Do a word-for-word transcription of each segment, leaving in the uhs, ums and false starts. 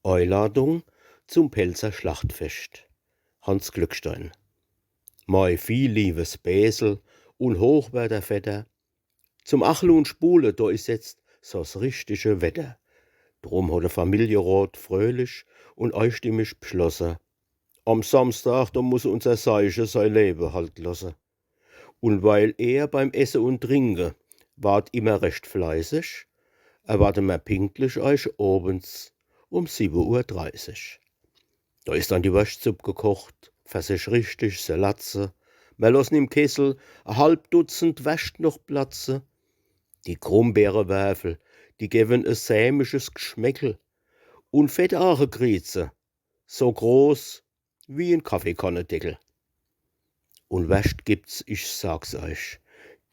Eiladung zum Pälzer Schlachtfescht. Hanns Glückstein. Mei viel liewes Bäsel un hochwerter Vetter, zum Achle un Spule, do is jetzt so's richtige Wetter. Drum hot de Familierot fröhlich un eistimmig bschlosse: Am Samstag, do muss unser Seiche sei Lewe halt losse. Un weil er beim Esse un Trinke wart immer recht fleißig, erwarte mer pinktlich eich owends um siwwe Uhr dreißig. Do is dann die Worschtsupp gekocht, fer sich richtig se latze. Mer lossen im Kessel e halb Dutzend Worscht noch platze. Die Grumbeerewerfel, die gewen e sämiges Gschmäckel. Un Fettache kriet se, so groß wie en Kaffeekannedeckel. Un Worscht gibt's, ich sag's eich,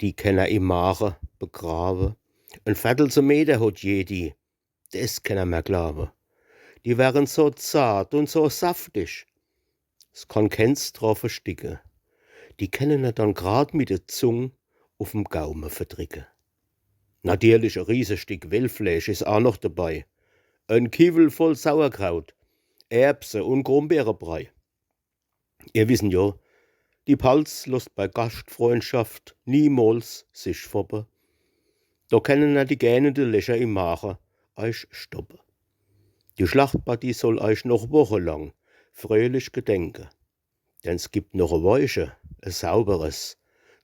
die kenner im Mage begrawe. En Vertel Zemeter hot jedi, des kenner mer glawe. Die wären so zart un so saftig, s kann kens dra versticke. Die kennen er dann grad mit de Zung uf em Gaume verdricke. Natierlich e Riesestick Wellfleesch is aa noch debei. En Kiwwel voll Sauerkraut, Erbse un Grumbeerebrei. Ihr wissen jo, die Palz losst bei Gaschtfreundschaft niemols sich foppe. Do kennen er die gähnende Lecher im Mage eich stoppe. Die Schlachtpartie soll eich noch wochelang fröhlich gedenke. Denn s gibt noch e Weiche, e sauberes,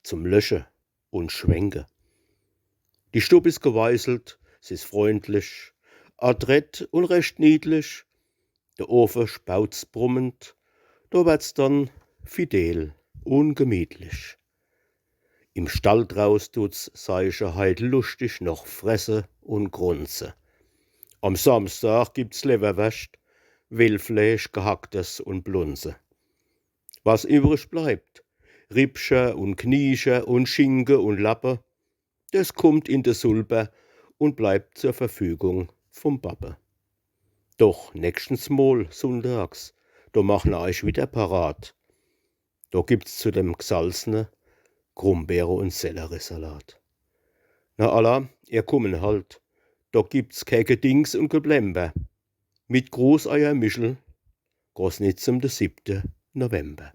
zum Lösche un Schwenke. Die Stub is geweißelt, s is freundlich, adrett un recht niedlich. De Ofe spaut's brummend, do werd's dann fidel un gemietlich. Im Stall draus dut's Seiche heit luschtig noch fresse un grunze. Am Samstag gibt's Lewwerworscht, Wellfleesch, Gehacktes un Blunze. Was iwwrig bleibt, Rippcher un Kniecher un Schinke un Lappe, des kummt in de Sulper un bleibt zur Verfügung vum Bappe. Doch nächstens mol sunndags, do machen er eich widder parat. Do gibt's zu dem Gsalzne Grumbeere un Selleriesalat. Na alla, ihr kummen halt, do gibt's kee Gedings un Geblember. Mit Gruß, eier Michel, Großnitzem, de siebte November.